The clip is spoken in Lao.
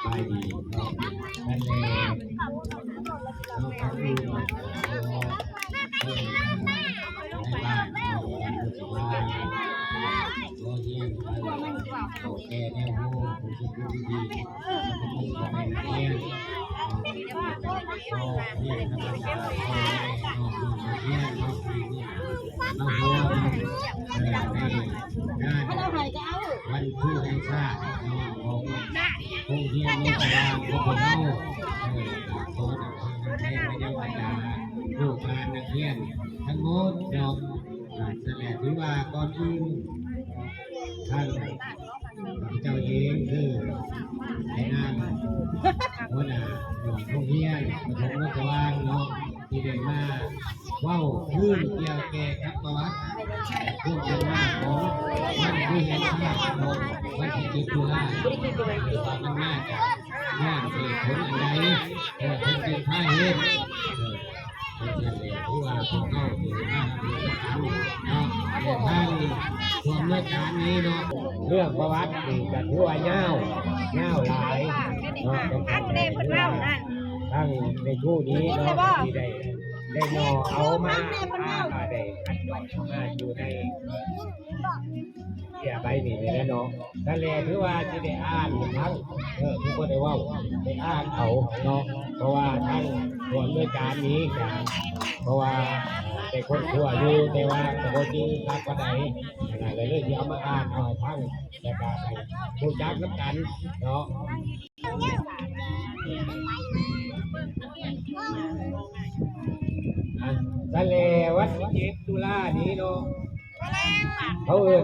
ສະບາຍດີເນາະ ນັ້ນແຫຼະເນາະ ກໍຄືໃນບ້ານເນາະ ກໍຄືຊິວ່າ ຂໍຮຽນໃຫ້ເຖົ້າແກ່ແນວຮູ້ ຜູ້ສຸກຜູ້ດີ ແລ້ວກໍຜູ້ພໍ່ແມ່ນັກຮຽນ ຂໍຮຽນທຳມະດາ ພໍ່ແມ່ນ້ອງໆນັກຮຽນເນາະ ມາຮ່ວມ ເອີ ໃນງານວັນຄູແຫ່ງຊາດເນາະ ຂອງໂຮງຮຽນເມືອງສະຫວ່າງຂອງພວກເຮົາ ເອີ ຂໍນຳພານຳແພງມາຍັງບັນດາລູກຫຼານນັກຮຽນທັງໝົດເນາະ ອ່າ ສະແລະ ຖືວ່າກ່ອນອື່ນ ທ່ານ ຂ້າພະເຈົ້າເອງຄືໃນນາມຫົວໜ້າຫ້ອງຮຽນປະຖົມເມືອງສະຫວ່າງເນາະ ທີ່ໄດ້ມາເວົ້າຄືນກ່ຽວແກ່ກັບປະຫວັດຄວາມເປັນມາຂອງວັນຄູແຫ່ງຊາດເນາະ ວັນທີເຈັດຕຸລາ ວ່າມັນມາຈາກຍ້ອນເຫດຜົນອັນໃດ ເອີ ເປັນ ເປັນສາເຫດ ເອີ ເປັນສາເຫດ ຄືວ່າພວກເຮົາຢູ່ນຳກັນເນາະ ແລະ ທາງຜູ້ອຳນວຍການນີ້ເນາະ ເລື່ອງປະຫວັດນີ້ກໍຖືວ່າຍາວ ຍາວຫຼາຍເນາະ ທາງເພິ່ນເວົ້ານັ້ນ ທາງແມ່ຄູນີ້ເນາະ ທີ່ໄດ້ ໄດ້ຍໍເອົາມາ ມາໄດ້ ມາຢູ່ໃນ ເຈ້ຍໃບນີ້ແຫຼະເນາະ ນັ້ນແຫຼະ ຖືວ່າຊິໄດ້ອ່ານໃຫ້ຟັງ ເອີ ຄືບໍ່ໄດ້ເວົ້າ ໄດ້ອ່ານເອົາເນາະ ເພາະວ່າທາງຜູ້ອຳນວຍການນີ້ກະ ເພາະວ່າໄດ້ຄົ້ນຄວ້າຢູ່ ແຕ່ວ່າກະບໍ່ຈື່ຄັກປານໃດ ຫັ້ນນະ ກະເລີຍຊິເອົາມາອ່ານເອົາໃຫ້ຟັງ ແລ້ວກະໃຫ້ຮູ້ຈັກນຳກັນເນາະ ອັນ ນັ້ນແຫຼະ ວັນທີເຈັດຕຸລານີ້ເນາະ ເຂົາເອີ້ນ